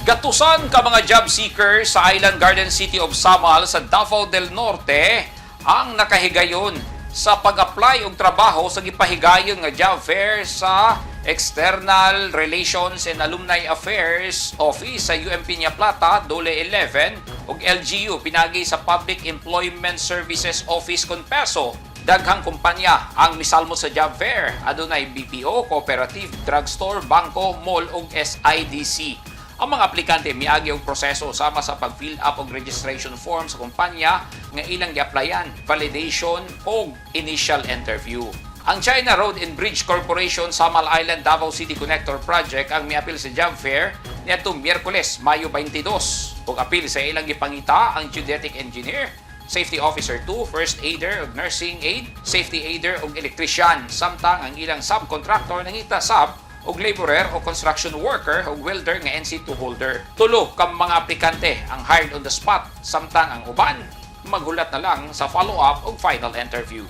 Gatusan ka mga job seekers sa Island Garden City of Samal sa Davao del Norte ang nakahigayon sa pag-apply og trabaho sa gipahigayon nga job fair sa External Relations and Alumni Affairs Office sa UM Peñaplata, Dole 11 ug LGU pinagi sa Public Employment Services Office Conpeso. Daghang kumpanya ang misalmo sa job fair. Adunay BPO, cooperative, drugstore, bangko, mall ug SIDC. Ang mga aplikante miagi og proseso sama sa pag-fill up og registration form sa kumpanya nga ilang gi-applyan, validation ug initial interview. Ang China Road and Bridge Corporation Samal Island Davao City Connector Project ang miapil sa job fair niadtong Miyerkules, Mayo 22. Ug apil sa ilang gipangita ang geodetic engineer, safety officer 2, first aider ug nursing aid, safety aider ug electrician. Samtang ang ilang subcontractor nangita sab og laborer o construction worker o welder nga NC2 holder. Tulo ka mga aplikante ang hired on the spot, samtang ang uban maghulat na lang sa follow-up ug final interview.